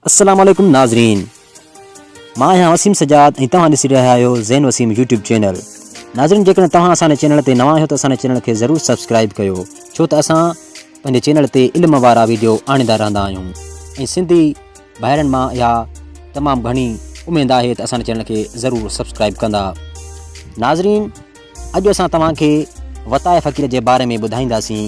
السلام عليڪم ناظرين مان آهيان وسيم سجاد ۽ توهان ڏسي رهيا آهيو زين وسيم يوٽيوب چينل ناظرين جيڪڏهن توهان اسان جي چينل تي نوان آهيو ته اسان جي چينل کي ضرور سبسڪرائب ڪيو ڇو ته اسان پنهنجي چينل تي علم وارا ويڊيو آڻيندا رهندا آهيون ۽ سنڌي ڀائرن مان اها تمام گهڻي اميد آهي ته اسان جي چينل کي ضرور سبسڪرائب ڪندا ناظرين اڄ اسان توهان کي وتايه فقير جي باري ۾ ٻڌائينداسين.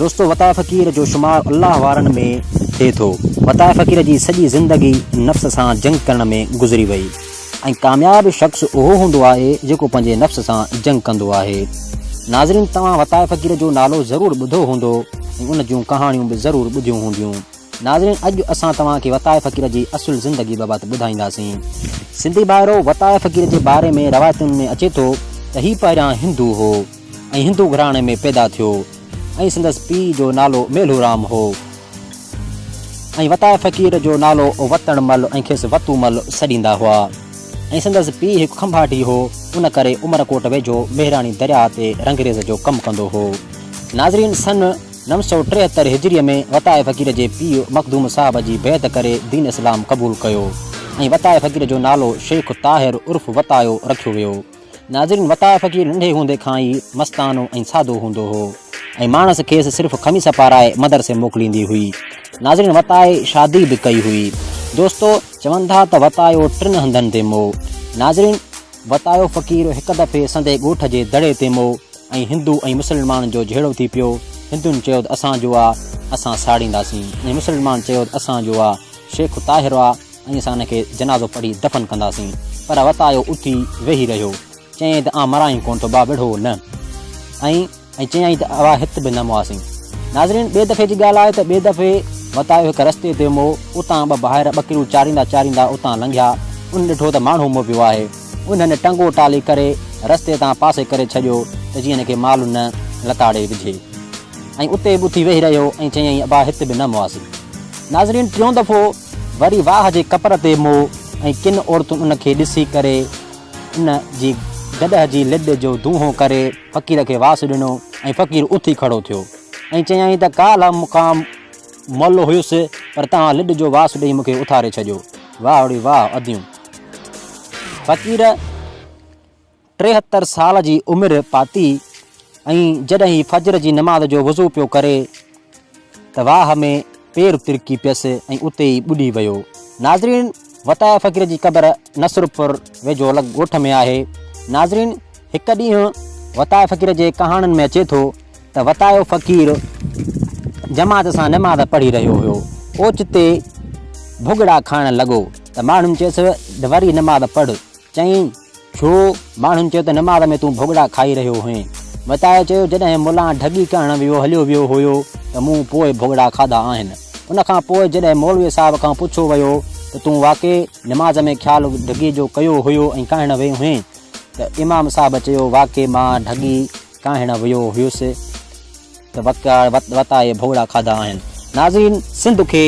دوستو وتايه فقير جو شمار الله وارن ۾ ٿئي ٿو. وتايه فقير جي سڄي زندگي نفس سان جنگ ڪرڻ ۾ گذري وئي ۽ ڪامياب شخص اهو هوندو آهي جيڪو پنهنجي نفس سان جنگ ڪندو آهي. ناظرين توهان وتايه فقير جو نالو ضرور ٻڌو هوندو ۽ ان جون ڪهاڻيون به ضرور ٻڌيون هونديون. ناظرين اڄ اسان توهان کي وتايه فقير جي اصل زندگي بابت ٻڌائينداسين. سنڌي ڀائرو وتايه فقير جي باري ۾ روايتن ۾ اچي ٿو ته هي پهريان هندو هو ۽ هندو گهراڻي ۾ پيدا ٿيو ۽ سندس پيء جو نالو ميلهو رام هو ۽ وتايه فقير جو نالو وتڻ مل ۽ کيس وتو مل سڏيندا هئا ۽ سندس پيء هڪ کنڀاٽي هو ان ڪري عمرڪوٽ ويجهو مهراڻي درياهه تي رنگريز جو ڪم ڪندو هو. ناظرين سن 973 هجريء ۾ وتايه فقير جي پيء مخدوم صاحب جي بيعت ڪري دين اسلام قبول ڪيو ۽ وتايه فقير جو نالو شيخ طاهر عرف وتايو رکيو ويو. ناظرين وتايه فقير ننڍي هوندي کان ئي مستانو ۽ سادو هوندو هو ۽ ماڻس کيس صرف قميص پارائي مدرسي موڪليندي هئي. ناظرين وتايي شادي به ڪئي هئي. دوستو چون ٿا ته وتايو ٽن هنڌن تي مئو. ناظرين. وتايو فقير هڪ دفعي سندي ڳوٺ جي دڙي تي مئو ۽ هندو ۽ مسلمانن جو جهيڙو ٿي پيو. هندن چيو ته اسان جو آ، اسان ساڙينداسين ۽ مسلمانن چيو ته اسان جو آ، شيخ طاهر آ ۽ اسان ان کي جنازو پڙهي دفن ڪنداسين. پر وتايو اٿي ويهي رهيو. چيائين ته آن مران ئي ڪونه ٿو با وڙهو نه. ۽. ۽ چيائين ته اوا هت به نه مئاسين. ناظرين ٻئي دفعي جي ڳالهه آهي ته ٻئي دفعي وتايو هڪ رستي تي مئو، اتان ٻه ڀائر ٻڪريون چاريندا چاريندا اتان لنگهيا، انهن ڏٺو ته ماڻهو مئو پيو آهي. انهن ٽنگو ٽالي ڪري رستي تان پاسي ڪري ڇڏيو ته جيئن هن کي مال نه لتاڙي وجهي. ۽ اتي به اٿي ويهي رهيو ۽ چيائين ابا هت به نه مئاسين. ناظرين ٽيون دفعو وري واهه جي ڪپر تي مئو ۽ ڪن عورتن ان کي ڏسي ڪري ان جي گڏهه جي لڏ جو دونهون ڪري فقير کي واس ڏنو ۽ فقير اٿي کڙو ٿيو ۽ چيائين ته ڪالهه مون کان مئل هيس پر توهان لڏ جو واس ڏئي مون کي اٿاري ڇڏيو. واهه ڙي واهه اديون! فقير 73 سال جي عمر پاتي ۽ جڏهن هي فجر جي نماز جو وضو پيو ڪري ته واهه ۾ پير ترڪي پيس ۽ اتي ئي ٻڏي ويو. ناظرين وتايا فقير جي قبر نصرپور ويجهو لڳ ڳوٺ ۾ آهي. ناظرين هڪ ڏينهن وتايا فقير جي ڪهاڻين ۾ اچي ٿو ته وتايو فقير جماعت سان نماز پڙهي رهيو هيو. اوچتي ڀڳڙا کائڻ لڳو ته ماڻهن چيس ته وري نماز پڙهه. چيائين، ڇو؟ ماڻهن چيو ته نماز ۾ تون ڀڳڙا کائي رهيو هئين. وتايي چيو، جڏهن ملان ڍڳي ڪهڻ ويو هليو ويو هيو ته مون پوء ڀڳڙا کاڌا آهن. ان کان پوء جڏهن مولوي صاحب کان پڇيو ويو ته تون واقعي نماز ۾ خيال ڍڳي جو ڪيو هيو ۽ ڪاهڻ ويو هئين؟ ته امام صاحب چيو، واقعي مان ڍڳي ڪاهڻ ويو هيس ته وتايي ڀڳڙا کاڌا آهن. ناظرين سنڌ کي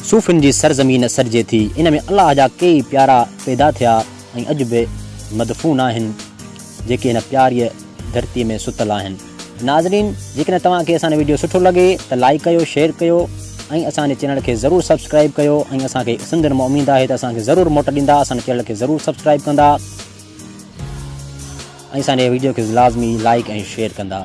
صوفين جي سرزمين سڏجي ٿي. ان ۾ الله جا ڪيئي پيارا پيدا ٿيا ۽ اڄ به مدفون آهن، جيڪي هن پياريء ڌرتيء ۾ ستل آهن. ناظرين جيڪڏهن توهان کي اسان جو وڊيو سٺو لڳي ته لائيڪ ڪيو، شيئر ڪيو ۽ اسان جي چينل کي ضرور سبسڪرائيب ڪيو ۽ اسان کي سنڌين مان اميد آهي ته اسان کي ضرور موٽ ڏيندا، اسان جي چينل کي ضرور سبسڪرائيب ڪندا ۽ اسان جي وڊيو کي لازمي لائيڪ ۽ شيئر ڪندا.